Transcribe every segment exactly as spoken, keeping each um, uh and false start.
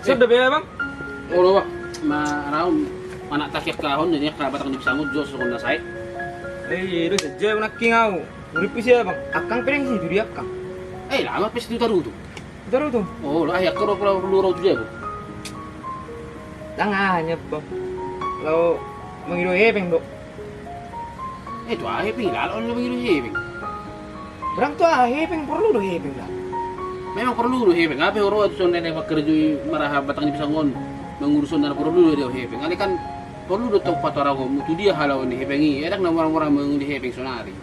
Sada be, Bang. Olo, Bang. Ma, raun, mana takiak kahon, jadi ka batang di pisang on, jos, songon na sai. Eh, iya, dos, aja, Bang, nangkin au. Urip isi, Bang. Angkang pe dang si tu di angkang. Eh, lama pe si tu tarutung. Tarutung? Olo, ai, angkang ro, ro, ro, ro, tu dia, Bang. Dang aha, Bang. Laho mangido hepeng do. Eh, tu aha hepeng, lalo na mangido hepeng. Berang tu aha hepeng, porlu do hepeng da. Memang porlu do hepeng, ape horo tu son nene pakerjui maraha batang di pisang on, mangurus on na porlu do hepeng. Alai kan porlu do tong patorangonmu, tu dia halaon ni hepeng i, eh, dang na mura-mura manguli hepeng sonari.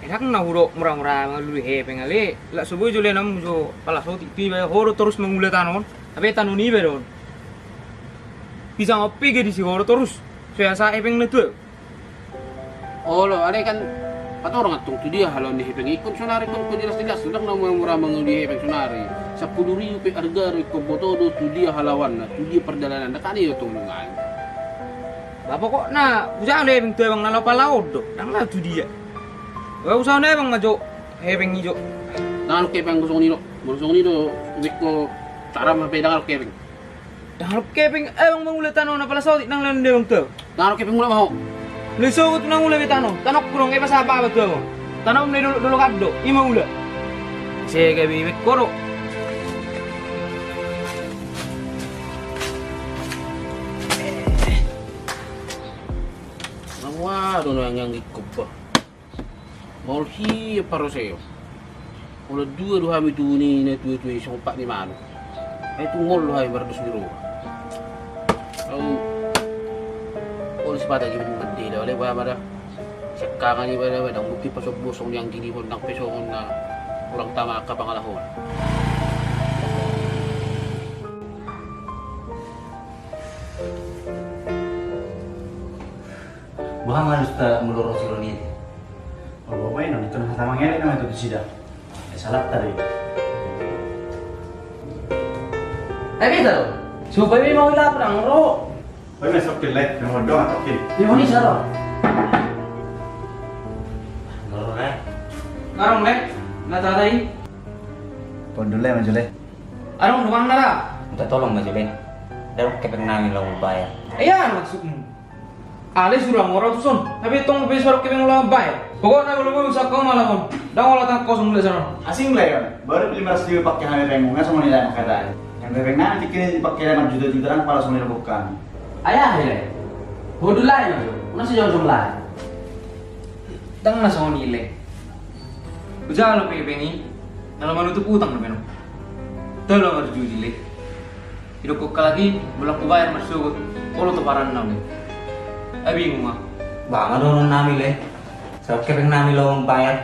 Eh, dang na hudok mura-mura manguli hepeng, alai, lak so boi jo le namu jo pala sotik tu iba, horo torus mangula tano on, ape tano ni iba do on. Pisang on pe ge disi horo torus, so asa hepeng na tu. Olo, alai kan patorang antong tu dia halaon ni hepeng i, ingkon sonari ingkon pe jelas-jelas, dang na mura-mura manguli hepeng sonari. Sampulu ribu pe arga do, ingkon boto do tu dia halaoanna, tu dia pardalananna, kan i do tong nunga i. Ba pokokna, hujalo hepeng tu abang na laho pala on do, dang laho tu dia. Ba hujalo abang ma jo hepeng i jo. Dang adong hepeng songon i do, molo songon i do, ingkon cara ma pe dang adong hepeng. Dang adong hepeng, eh, abang mangula tano na pala sotik nang laon dia abang tu. Dang adong hepeng, mula ma ho. Molo i sogot mangula be tano, tano kurang, eh, pas apa, apa tu abang. Tano muna i dolok-dolok an do, i mangula. Sega be ibek koro. Nawa do na anggi-anggi koba. Maol hia paroseo. Olo dua do hami tu ni na tua-tua i, sompat ni manuk. Ai tu ngol do hami mardos ni roha. Au. Olo sipata gibi mandi da, ole ba mada. Sekangan iba da, dang mungkin pasok bosong ni anggi ni hon nang pe songon na urang tama angka pangalahon. Boha ma alusta molo ro si Roni i? Olo, boha i, nang itu na hata mangelek nama itu tu sida. Eh, salah tadi. Eh, bisa lo. Supaya mau lapar ang ro. Boha i, masuk ke lek, nomor dua atau ke? Iya, ini salah. Ngarung, lek. Ngarung, lek. Na tata i. Pondul, lek, maju, lek. Arung, rumah nara. Minta tolong, maju, lek. Dapot hepeng nami laho mambayar. Iya, maksudmu. Ale suruh ngora tu son, tapi tong be suruh kebe ngula bae. Pokokna molo boi usaha kau malam on, dang ola tang kosong mula sana. Asing le on, baru lima ratus ribu pakai hami reng, nggak sama nilai makadai. Yang reng nanti kini dipakai lima juta-juta, dang pala songon i rokok kami. Ayah, ya. Bodoh lah ya, una sejauh jumlah. Dang na songon i le. Hujalo pe hepeng i, na laho manutup utang dope on. Tolu marjuji le. Didok halak i, molo hubayar marsogot, olo toparanna on. Ai bingung au. Boha ma dohonon nami le. Sahepeng nami laho mambayar.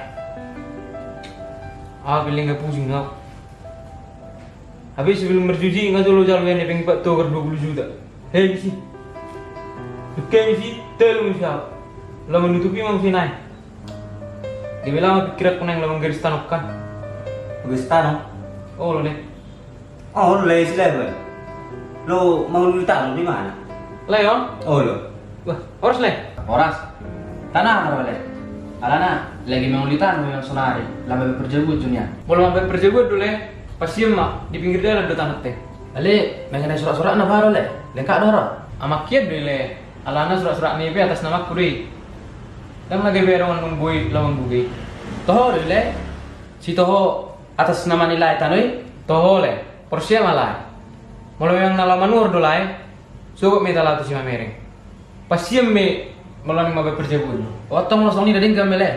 Au pe lengga pusing au. Habis sebelum marjuji, nga jolo jalo hepeng i, Pak, togar dua puluh juta. Hei, misi. Oke, misi, tolu misi au. Laho manutupi ma misi nai. Gabe lama pikiranku nai laho manggaris tano kan. Manggaris tano? Olo, le. Olo, le, si Leon. Laho manguli tano di mana? Leon? Olo. Wah, horas, le. Horas. Tano aha ro, le? Alana, lagi manguli tano memang sonari, laho mambaen parjabuan jo nian. Molo mambaen parjabuan do, le, parsiem ma, di pinggir dalan do tanote. Ale, mengenai surat-suratna boha ro, le? Lengkap do ro? Amang hian do i, le. Alana surat-suratna i pe atas namaku do i. Dang na gabe adong annon boi laho mangguge. Toho do i, le. Sitoho atas nama ni lae tano i, toho, le. Porsea ma, lae. Molo memang na laho manuhor do, lae, sogot ma hita laho tu si mamereng. Parsiem ma molo naeng mambaen parjabuan. Otong molo songon i, na denggan ma, le.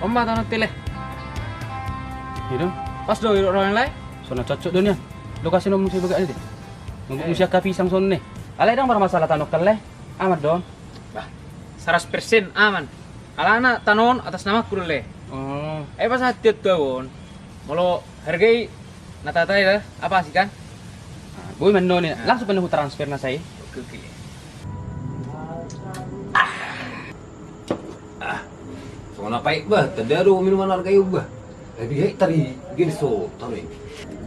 On ma tanote, le. Iya do. Pas do didok roha ni lae. Songon na cocok do nian. Lokasi na muse bagak i de. Muse angka pisang songon i. Alai dang marmasalah tano on, le. Aman do on. Bah, saratus persen aman. Alana tano on atas namaku do, le. Oh. Ai pasahat hita tu au on. Molo harga i na tata i, le, apa sih kan? Boi ma annon i, langsung pe annon hutransfer na sai. Oke, oke. Ah, songon na pait, bah, tanda do minuman arga i, bah. Lebih hektar i, gini so tano i.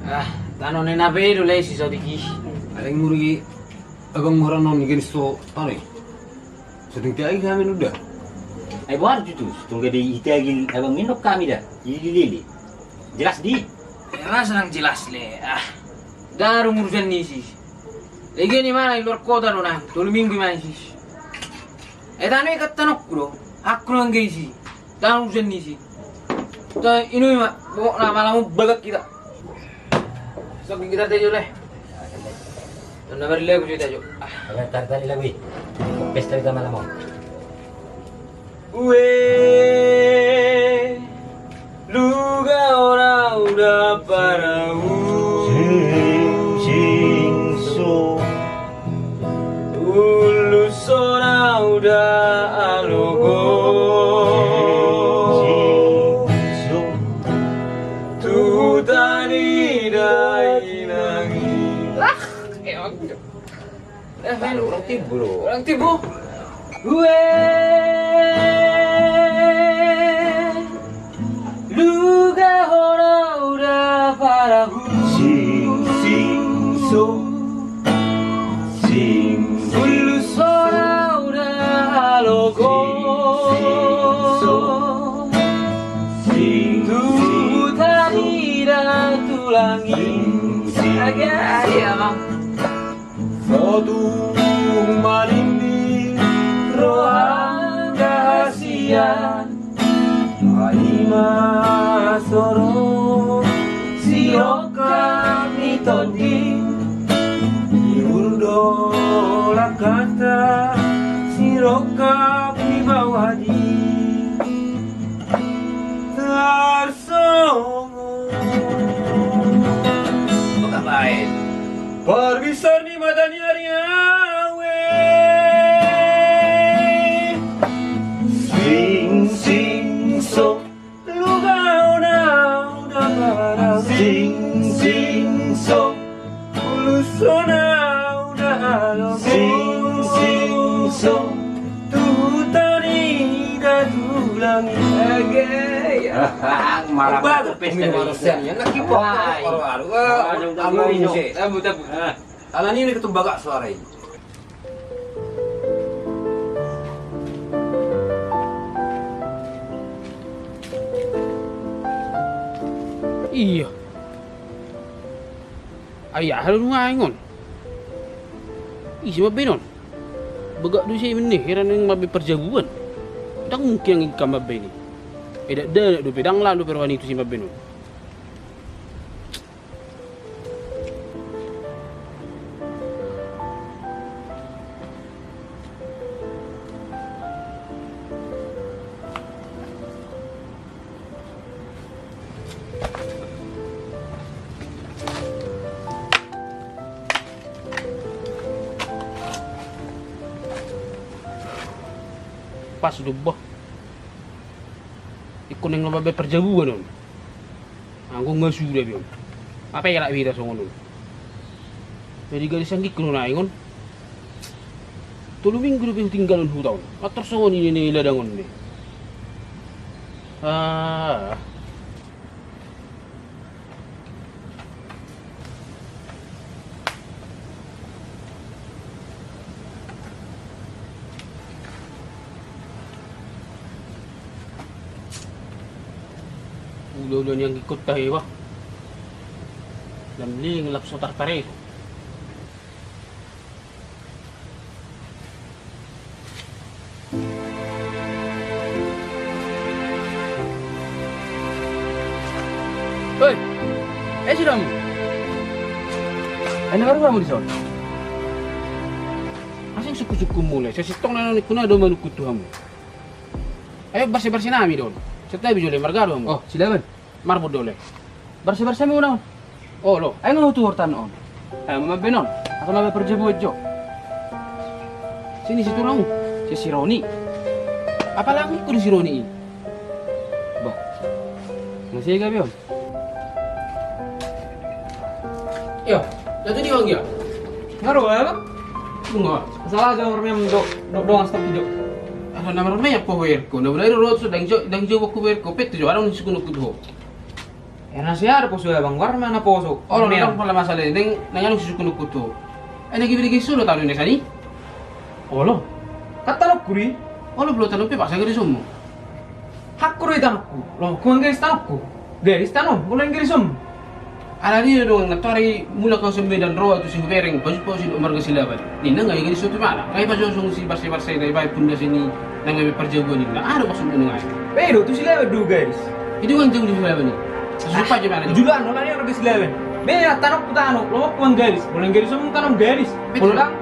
Ah, tano ni na be do, le, si sotik i. Paling muri Abang muharan on igan so tano i. Sedang tiagi kami nuda. Ai boha tutu, tung gabe itagi abang minum kami da. Ililili. Jelas di. Jelas nang jelas le. Ah. Daru urusan ni sis. Lagi ni mana di luar kota do nang. Tolu minggu mana sis. Eh tano i katanokku do. Aku nang gaisi. Tano urusan ni sis. Ta inui ma. Pokokna malam bagak kita. Sok kita tejo le. Tanda bari lagu cerita jo. Ah. Tanda tanda lagu i. Pesta kita malam mau. Ue, luga ona uda parahu. Sing, sing, so. Ulusona uda alogo. Sing, sing, so. Tu huta ni dainangi. Ah, emang. Eh, men. Orang tibu lo. Orang tibu. Ue, luga ona uda parahu. Sing, sing, so. Sing, sing, so. Ulusona uda alogo. Sing, sing, so. Sing, sing, so. Tu huta ni datu langit. Sing, sing, so. Agak, iya, Bang. Sotung manimbi roha hasian, ai ma soron sirongkap ni tondi, ihur do langkanta sirongkap ni bawah di. Tarsongon. Buka baik. Parbisar ni mata ni ari awe. Sing, sing, so. Luga ona uda parahu. Sing, sing, so. Ulusona uda alogo. Sing, sing, so. Tu huta ni datu langit. Ege, ya. Marah. Baru pesta minum baru sian, ya. Nak kipas. Wah. Baru, baru. Wah, amu, amu, amu, amu. Tabu, tabu. Ah. Ala ni ini ketumbagak suara ini. Iya. Ai aha do nuaeng on? Ise mambaen on? Bagak do ise mende, heran nang mambaen parjabuan. Ndang mungkin angka mambaen i. Eda eda dope, ndang lan dope roha ni tu ise mambaen on. Pas do bah. Ingkon naeng na mambaen parjabuan on. Anggo nga suda be on. Apa elak beda songon on. Jadi gadis anggi kono naeng on. Tolu minggu dope hutinggalhon huta on. Ator songon i na niladang on be. Ah. Ulaula ni anggikon tahe bah. Lam leleng lam so tartareso. Hoi, eh, suda hamu. Ai na marhua hamu dison? Asing sungkunsungkunmu le, sai sintong na ningku na do manungkun tu hamu. Ayo barsebarse nami do on. Setabi jole marga do hamu. Oh, silaban. Marbot do le. Barsebarse muna on. Olo. Ai nga hutuhor tano on. Ai mambaen on. Atau mambaen parjabuan jo. Sini si tulang. Si, si Roni. Apalagi ku di si Roni i. Bah. Masih gabe on. Iyo, jadi di bang ya. Ngaro ya bang. Bunga. Salah aja orang yang do do do ngastak jo. Ada nama orang yang power ko. Nah benar rot so dang jo dang jo waktu wer ko pet jo. Ada orang suku nukut ho. Ena si ada poso ya bang, war mana poso? Olo, nang pala masalah i, nang nang anu si sukun ukutu. Ai na gabe garis do tano i na sani? Olo. Kan tanongku do i. Olo, molo tanom pe boasa garisonmu? Hakku do i tanongku. Lomo, manggaris tanongku. Garis tanom, molo garisonmu. Alani do dongan na tuari mulak ahu sian Medan ro ahu tu Sihubereng, pajumpa ahu sian marga Silaban. Ninna nga i garis on tu mana? Nga i pajosong si Barse-Barse na i baen pundasi ni nang eme parjagoan ninna. Aha do maksudmu nang i? Pe do tu Silaban do garis. I do nga jago di Silaban i. Pajumpa ahu sian mana? Juluan, holan i marga Silaban. Be, tanongku tano, lomo manggaris. Molo garisonmu tanom garis. Molo ndang?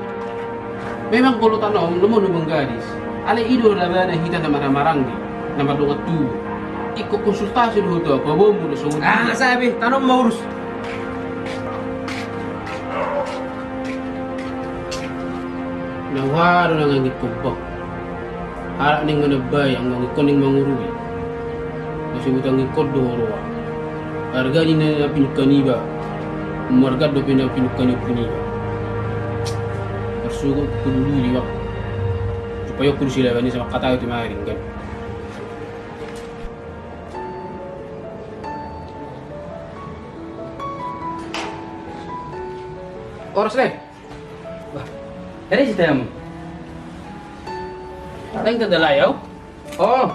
Memang molo tanom, lomo do manggaris. Alai i do labana hita na marhahamaranggi, na mardongan tubu. Ingkon konsultasi do ho tu ahu, paboaonmu do songon dia. Ah, sabi, tanom ma urus. Na huaru na nganggit pombak. Halak naeng manambai, anggo anggitkon naeng mangurui. Masibutangikkon do huroha. Arga ni na pinungka niba, marga dope na pinungka ni ompu niba. Marsogot hudulu iba. Supaya hudulu Silaban i sama kata itu maring kan. Horas, Le. Bah, dari si tayamu. Naeng tanda lai au. Oh.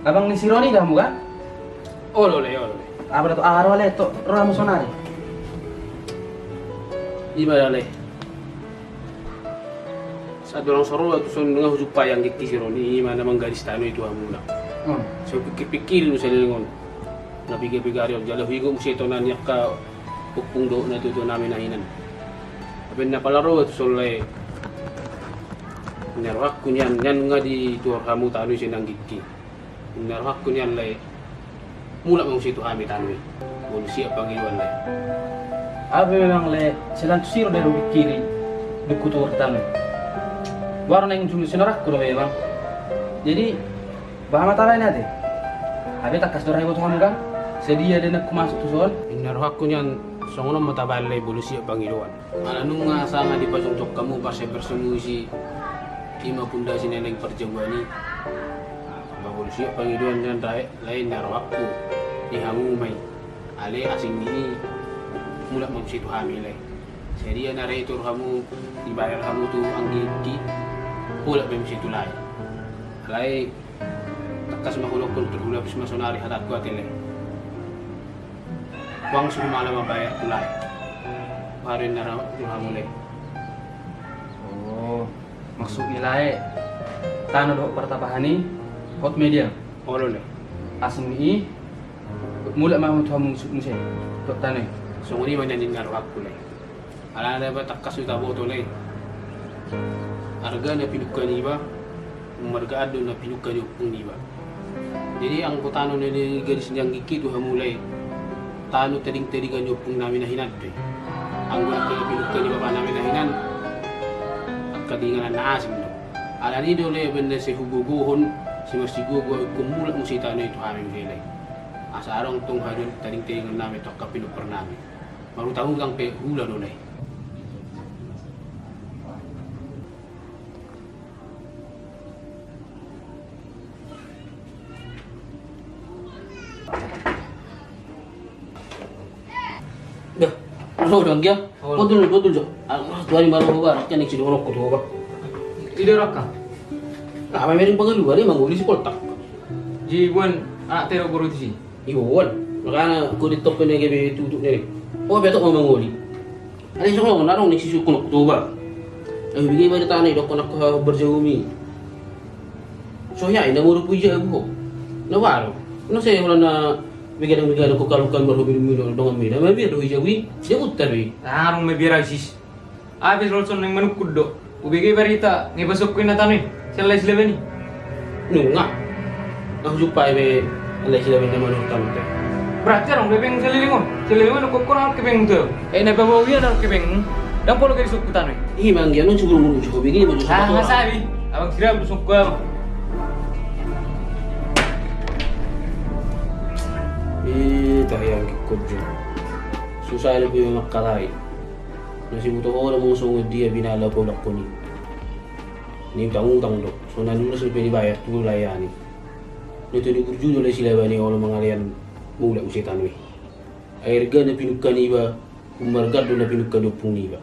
Abang ni si Roni do hamu kan? Olo, Le, olo, Le. Apa do tu aro, Le, tu ro hamu sonari? Ima da, Le. Sahat do langsung ro ahu tu son, nga hujumpai anggikki si Roni, ima na manggaris tano i tu hamuna. Hmm. So pikir-pikir do saleleng on. Na piga-piga ari on jala huingot muse tona ni angka ompung dohot na tuatua nami na hinan. Baen na pala ro ahu tu son, Lae. Ninna rohangku nian, nian nga dituhor hamu tano i sian anggikki. Ninna rohangku nian, Lae. Mulak ma muse tu hami tano i. Molo siap pangidoan, Lae. Au pe memang, Lae, sai lantu siro do hupikiri dung hutuhor tano i. Baru naeng jumolo sinorangku do memang. Jadi, bahen ma tabaen ate. Hape tangkas do ra iboto hamu kan? Sadia do naeng humasuk tu son? Ninna rohangku nian songon on ma tabaen, Lae, molo siap pangidoan. Ala nunga sanga dipajongjong hamu parsiaparsiamu isi, ima pundasi na naeng parjagoan i. Ba molo siap pangidoan nian, Lae, ninna rohangku. Di hamu ma i. Alai asing ni i, mulak ma muse tu hami, Lae. Sadia na ra ituhor hamu, dibayar hamu tu anggikki, mulak ma muse tu lae. Alai tangkas ma hudokhon, tarhulapis ma sonari hatangku ate, Lae. Uang suhumala ma bayar tu lae. Bahen ninna rohangku tu hamu, Lae. Oh, maksud ni lae, tano dohot partapahan i, hot ma i dia. Olo, Lae. Asing ni i, mulak ma hamu tu hamu muse, muse dohot tano i. Songon i ma ninna rohangku, Lae. Alana deba tangkas do taboto, Lae. Arga na pinungka niba, marga do na pinungka ni ompung niba. Jadi anggo tano na digaris ni anggikki tu hamu, Lae, tano tadingtadingan ni ompung nami na hinan pe. Anggo na pinungka ni bapa nami na hinan, angka di inganan na asing do. Alani do, Lae, baen na sai hugogohon, sai marsigogo ahu ingkon mulak muse tano i tu hami muse, Lae. Asa adong tong haduan tadingtadingan nami tu angka pinompar nami. Marutangutang pe hula do, Lae. Dah, ro do anggia. Olo. Botul, botul jo. Ah, tuari baru baru kan isi dohononku tu ba. Ida raka. Nah, memang pangaluan i mangoli si poltak. Ji buan, ah, tero boru tu si. Iboan, makana hudok pe na gabe tutu ni. Oh, betok ma mangoli. Alai songon on adong na sisungkunonku tu ba. Ai bege ma di tano i dohononku, ha, berjaomi. So hea i na molo puji abu ho. Na baru. Na sai holan na begadang-begadang ho kalukan marhobi-hobi dongan mida. Mabiar do hujabui. Dia utar i. Tarung mabiar asis. Abis Rolson naeng manungkun do. Ubege barita, nga pasokku inna tano i. Sian Lae Silaban i. Nunga. Nga hujumpai be Lae Silaban na manurut tano i. Berarti adong be hepeng saleleng on. Saleleng on, kokkon adong hepeng tu. Eh, na paboa ia adong hepeng. Ndang pola gabe sokku tano i. Ima anggia non sebelum menuju hobi gini. Ah, sabi. Abang Silaban sokku abang. Eh, tahi anggi kojo. Susah lebih memakai. Na siboto ho do molo songon dia binala paulakkon i. Ni utang-utang do, so na lunas dope dibayar tu lae an i. Na todi burju do Lae Silaban i olo mangalean mulak muse tano i. Ai arga na pinungka niba, ummarga do na pinungka ni ompung niba.